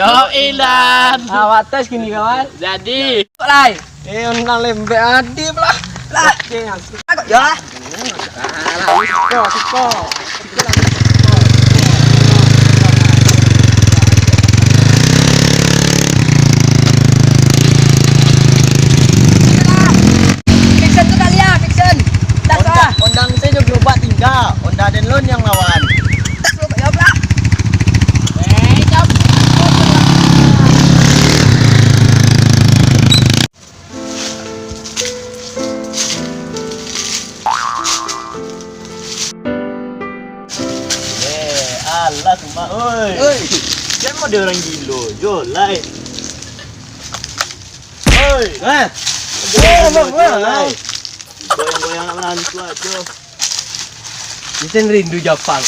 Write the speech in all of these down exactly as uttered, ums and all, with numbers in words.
Yo, Indan. Awak tes kini, kawan. Jadi. Lai. Eh, ondang lembek adi lah. Lah. Oke, aku. Aku, ya. Alah, siko, siko. Fiction tu kali ya, fiction. Dah salah. Ondang, ondang saya juga berubah tingkah. Onda dan Lon yang lawan. Jawab lah. Eh, jawab. Eh, alah, Mak, oi. Oi. Jan model urang gilo jo, Lai. Oi. Eh. Model urang gilo jo, Lai. Goyang-goyang nak manantu ajo. Isen rindu Japang.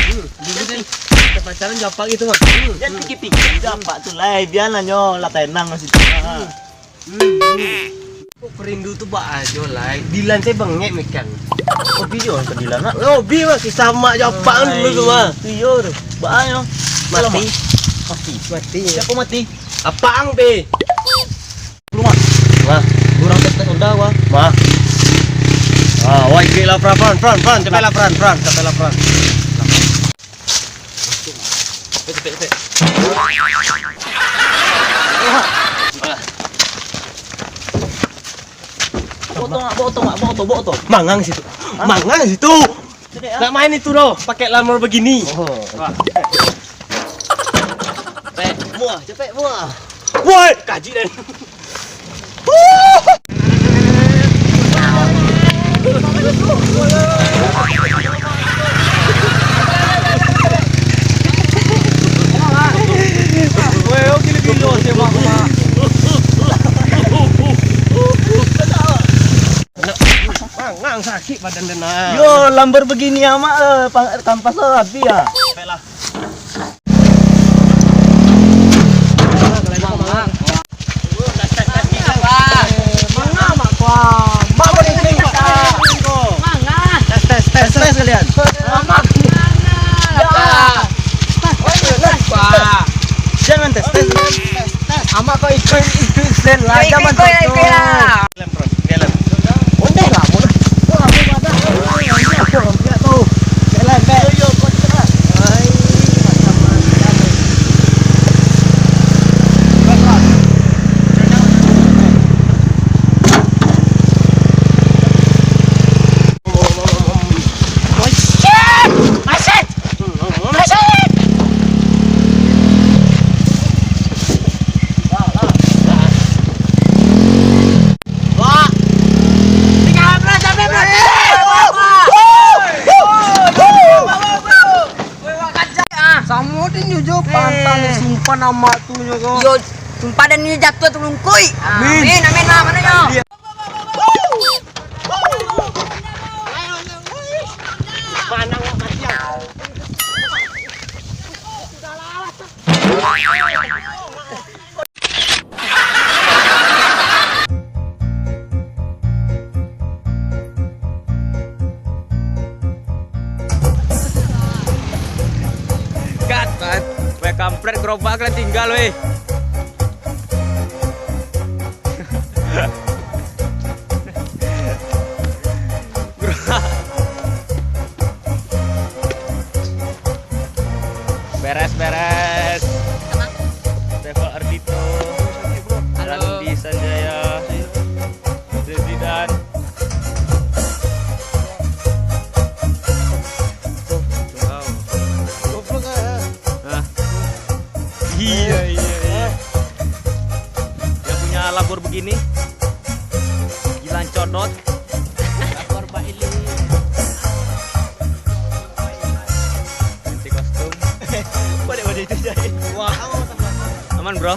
Hmm, dulu kan kita pacaran Japang itu, Mak. Hmm. Jan pikir-pikir Japang tu, Lai. Bialah nyo lah tenang masih. Hmm. Kok rindu tu baa jo, Lai. Dilan saya bengek mikan. Hobi jo ka Dilan, nak? Eh, hobi, Mak. Kisah mak Japang dulu tu, Mak. Ai, tu yo tu. Baa nyo. Mati. Mati. Mati. Siapa mati? Apang, be. Lu, Mak. Wah. Kurang tes-tes Honda, wah. Mah. Ah, wah, ikik lah, Fran, Fran, Fran, Fran. Capek lah, Fran, Fran. Capek lah, Fran. Cepet, cepet, cepet. Bawa oto, Mak, bawa oto, Mak, bawa oto, bawa oto. Mangang situ. Hah? Mangang situ. Sudah, ya? Nak main itu doh, pakai Lamborghini. Oh. Wah. Cepet, muah, cepet, muah. Woi, kaji den. Mangang sakik badan den, ah. Yo, Lamborghini amak, eh, pang-, kampas lo habis, ah. Baiklah. Tes, tes, tes. Jangan tes, tes. Amak kau ikut, ikut stand lah, jangan tonton. Jalan, bro, jalan. Ondeh lah, bro. Wah, aku pada. Wah, iya, bro. Tidak tahu. Jalan, bro. Yo, yo, kau cepat. Ai, macam mana? Oh, shit! Masih! Samo tu nyo jo pantang, sumpah nama tu nyo ko. Yo, sumpah dan nyo jatuah tu lungkui. Amin. Amin, amin lah, mana nyo? Kat, Kat. Weh, kampret, gerobak lah tinggal, weh. Beres, beres. Stefan Ardito. Halo. Randi Sanjaya. Fitri Zidan. Wow. Goblok, ah. Hah? Iya, iya, iya. Yang punya Lamborghini, Gilang Codot. Lapor Pak Ili. Ganti kostum. Balik-balik itu jadi. Wah, aman, bro.